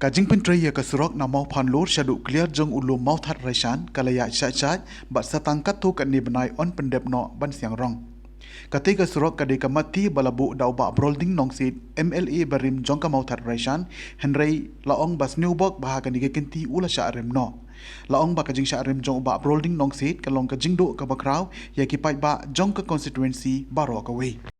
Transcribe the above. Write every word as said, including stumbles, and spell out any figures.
Ka jingpyntrei ïa ka surok na Mawphanlur shaduh kliar jong u lum Mawthadraishan ka la ïaid shah shah bad sa tang katto katne bnai yn pyndep noh ban siang rong. Katei ka surok ka dei ka mat ti ba la buh da u Bah Brolding Nongsiej, M L A barim jong ka Mawthadraishan, hynrei la ong ba sngewbok ba ha kane ka kynti u la shah rim noh. La ong ba ka jingshah rim jong u Bah Brolding Nongsiej ka long ka jingduh kaba khraw ïa ki paidbah jong ka constituency baroh kawei.